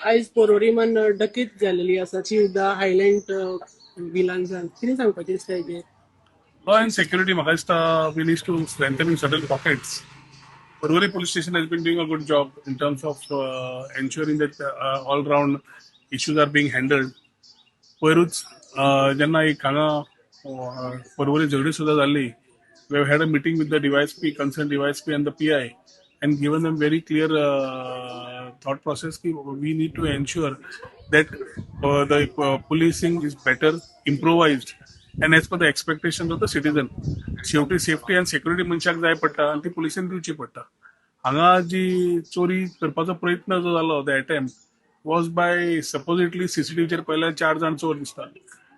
आयज पोरोरीमान डकेत जाल्लेली आसा ती सुद्दां हायलँड विलांसान. कितें सांगपाचें दिसता हेजेर? Law and security, म्हाका दिसता, we need to strengthen in certain pockets. Porvorim Police Station has been doing a good job in terms of ensuring that all round issues are being handled. पयरूच जेन्ना एक हांगा पर्वरी झगडी सुद्दां जाल्ली, we have had a meeting with the DySP, concerned DySP and the PI, and given them very clear thought process की we need to ensure that the policing is better improvised and as per the expectation of the citizen. शेवटी safety आनी security मनशाक जाय पडटा आनी ती पुलिसेन दिवची पडटा. हांगा जी चोरी करपाचो प्रयत्न जो जालो, the attempt was by supposedly, सीसीटीव्हीचेर पळयल्यार चार जाण चोर दिसता,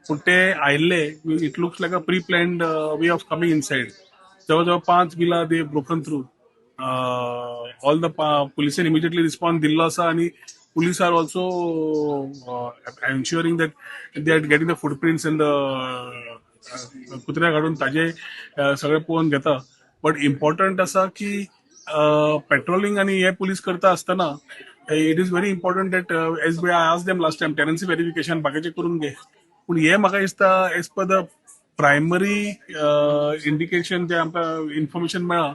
पूण ते आयिल्ले, it looks like a pre planned way of coming inside. जवळ जवळ पांच villa they broken through. All the पुलिसेन immediately response दिल्लो आसा आनी police are also ensuring that they are getting the footprints and the कुत्र्याक हाडून ताजे सगळे पळोवन घेता. बट इम्पॉर्टंट आसा की पेट्रोलिंग आनी हे पुलीस करता आसतना it is very important that, as I asked them last time, tenancy verification बाकीचे करून घे. पूण हे म्हाका दिसता, as per the primary indication जे आमकां इन्फॉर्मेशन मेळ्ळां,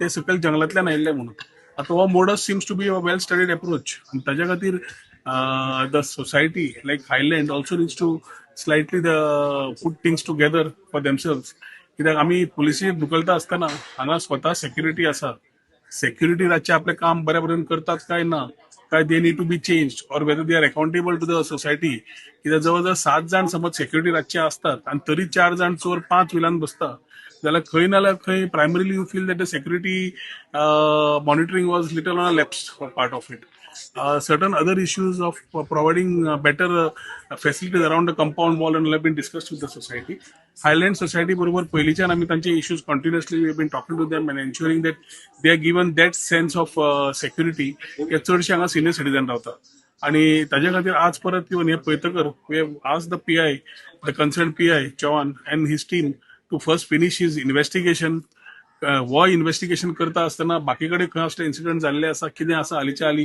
ते सकयल जंगलांतल्यान आयिल्ले म्हणून. आतां हो modus seems to be a well studied approach आनी ताज्या खातीर the society like Highland also needs to slightly the put things together for themselves, कित्याक आमी पुलिसी धुकलता आसतना हांगा स्वता सेक्युरिटी आसा. सेक्युरिटी रातचे आपलें काम बऱ्या बरेन करतात काय ना, काय they need to be change or whether they are accountable to the society. कित्याक जवळ जवळ सात जाण समज सेक्युरिटी रातचे असतात आणि तरी चार जाण चोर पांच विलान बसता जाल्यार खंय ना जाल्यार खंय primarily you feel that the security monitoring was little on a lapse part of it. Certain other issues of providing better facilities around the compound wall and all have been discussed with the society. Highland Society बरोबर पयलींच्यान आमी तांचे issues continuously we been talking to them and ensuring that they are given that sense of security, की चडशे हांगा senior citizen रावता आणि ताजे खातीर आज परत येवन हे पळयतकर we have asked the PI, the concerned PI Chavan and his team, to first finish his investigation. हो इन्व्हेस्टिगेशन करता आसतना बाकी कडेन खंय असले इन्सिडंट जाल्ले आसा, कितें आसा, हालींच्या हाली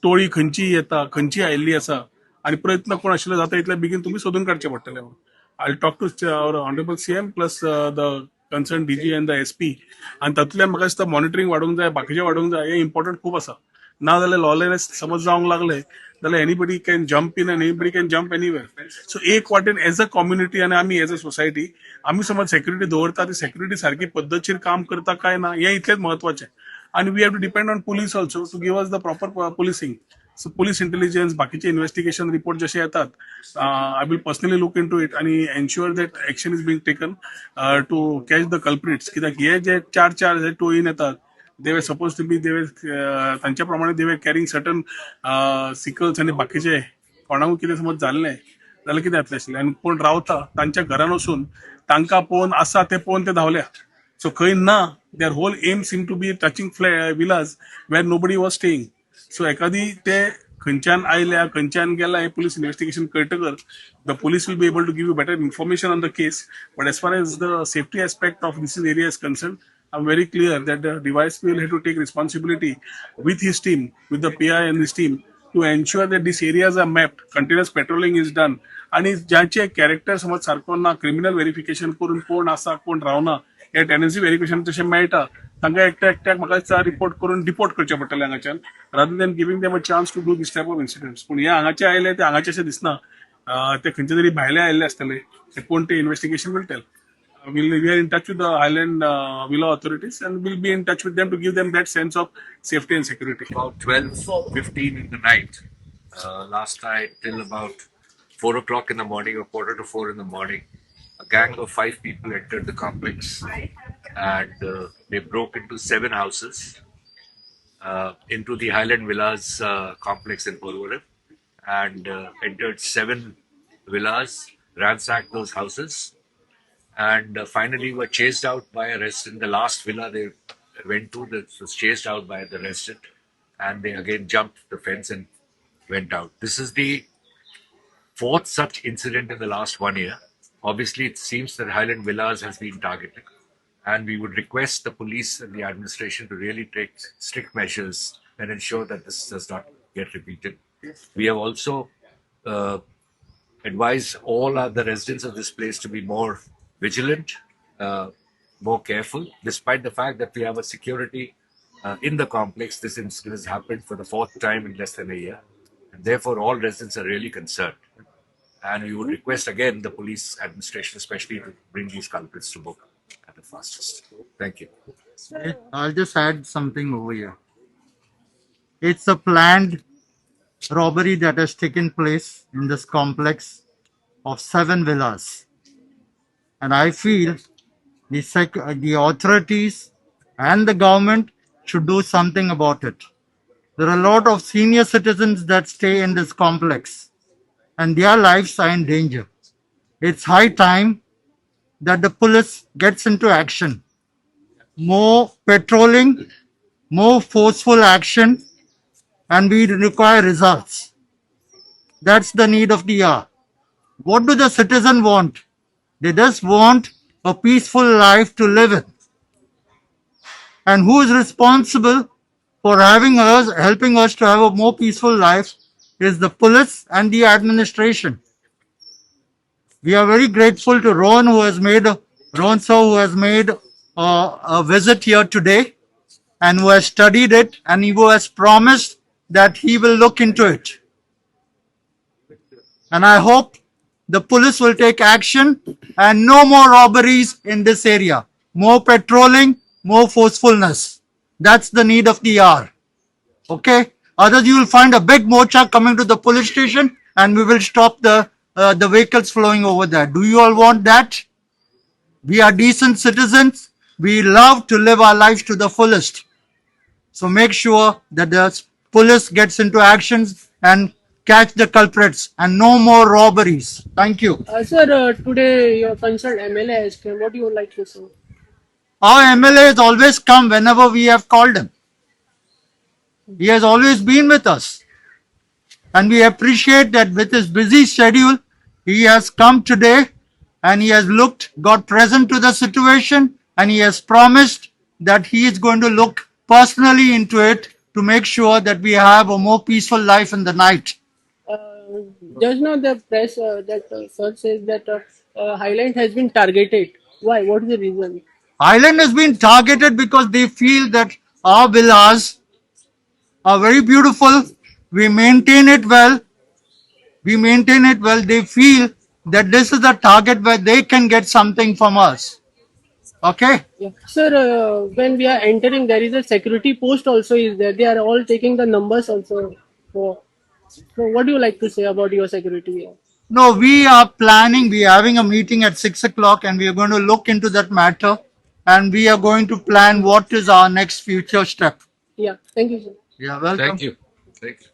टोळी खंयची येता, खंयची आयिल्ली आसा आणि प्रयत्न कोण आशिल्लो जाता इतले बेगीन तुमी सोदून काडचे पडटले म्हणून. I talk to our honourable CM plus the concerned DG and the SP आनी तातूंतल्यान म्हाका दिसता मॉनिटरींग वाडोवंक जाय, बाकीचें वाडोवंक जाय. हें इम्पॉर्टंट खूब आसा. ना जाल्यार लॉलेस समज जावंक लागले जाल्यार anybody can jump in and anybody can jump anywhere. So एक वाटेन एज अ कम्युनिटी आनी आमी एज अ सोसायटी आमी समज सेक्युरिटी दवरता, ती सेक्युरिटी सारकी पद्दतशीर काम करता काय ना, हें इतलेंच म्हत्वाचें. आनी we have to depend on police also to give us the proper policing. So police intelligence, बाकीचे इन्व्हेस्टिगेशन रिपोर्ट जसे येतात, I will personally look into it आणि ensure that action is being taken to catch the culprits, कित्याक हे जे चार चार जे टोळीन येतात, they were supposed to be they were तांच्या प्रमाणे they were carrying certain sickles आणि बाकीचे. कोणाकूय कितें समज जाल्लें जाल्यार कितें जातलें आशिल्लें? आनी कोण रावता तांच्या घरान वचून तांकां पळोवन आसा ते पळोवन ते धांवल्या. सो खंय ना, their whole aim seem to be touching villas where nobody was staying. So एखादी ते खंयच्यान आयल्या, खंयच्यान गेला, हे पुलीस इन्व्हेस्टिगेशन कळटकर the police will be able to give you better information on the case. But as far as the safety aspect of this area is concerned, I am very clear that the DySP will have to take responsibility with his team, with the PI and his team, to ensure that these areas are mapped, continuous patrolling is done. आणि ज्यांचे character समज सारको ना, criminal verification करून कोण आसा, कोण रावना, हे टेनन्सी व्हेरिफिकेशन तशें मेळटा, तांकां एकट्या एकट्याक म्हाका दिसता रिपोर्ट करून डिपोर्ट करचें पडटलें हांगाच्यान, rather than giving them a chance to do this type of incidents. पूण हे हांगाचे आयले ते हांगाचे अशें दिसना. ते खंयचे तरी भायले आयिल्ले आसतले. ते कोण ते investigation will tell. We are in touch with the Highland Villa authorities and we'll be in touch with them to give them that sense of safety and security. About 12:15 in the night, last night till about 4 o'clock in the morning or quarter to 4 in the morning, a gang of five people entered the complex and they broke into seven houses into the Highland Villas complex in Porvorim and entered seven villas, ransacked those houses, and finally were chased out by a resident. The last villa they went to, that was chased out by the resident, and they again jumped the fence and went out. This is the fourth such incident in the last one year. Obviously, it seems that Highland Villas has been targeted, and we would request the police and the administration to really take strict measures and ensure that this does not get repeated. We have also advised all the residents of this place to be more vigilant, more careful, despite the fact that we have a security in the complex. This incident has happened for the fourth time in less than a year, and therefore all residents are really concerned. And we would request again the police administration, especially, to bring these culprits to book at the fastest. Thank you. I'll just add something over here. It's a planned robbery that has taken place in this complex of 7 villas. And I feel the authorities and the government should do something about it. There are a lot of senior citizens that stay in this complex and their lives are in danger. It's high time that the police gets into action. More patrolling, more forceful action, and we require results. That's the need of the hour. What do the citizen want? They just want a peaceful life to live in. And who is responsible for helping us to have a more peaceful life is the police and the administration. We are very grateful to Ron, who has made Ron sir, who has made a visit here today and who has studied it, and who has promised that he will look into it. And I hope the police will take action and no more robberies in this area. More patrolling, more forcefulness. That's the need of the hour. Okay? Others, you will find a big morcha coming to the police station and we will stop the vehicles flowing over there. Do you all want that? We are decent citizens. We love to live our lives to the fullest. So make sure that the police gets into actions and catch the culprits and no more robberies. Thank you. Sir, today your concerned MLA has come. What do you like to say? Our MLA has always come whenever we have called him. He has always been with us. And we appreciate that with his busy schedule, he has come today and he has looked, got present to the situation, and he has promised that he is going to look personally into it to make sure that we have a more peaceful life in the night. Just now the press that sir says that Highland has been targeted. Why? What is the reason? Island has been targeted because they feel that our villas are very beautiful. We maintain it well. We maintain it well. They feel that this is a target where they can get something from us. Okay? Yeah. Sir, when we are entering, there is a security post also is there. They are all taking the numbers also. So what do you like to say about your security? No, we are planning. We are having a meeting at 6 o'clock and we are going to look into that matter and we are going to plan what is our next future step. Yeah. Thank you, sir. Yeah, welcome. Thank you. Thank you.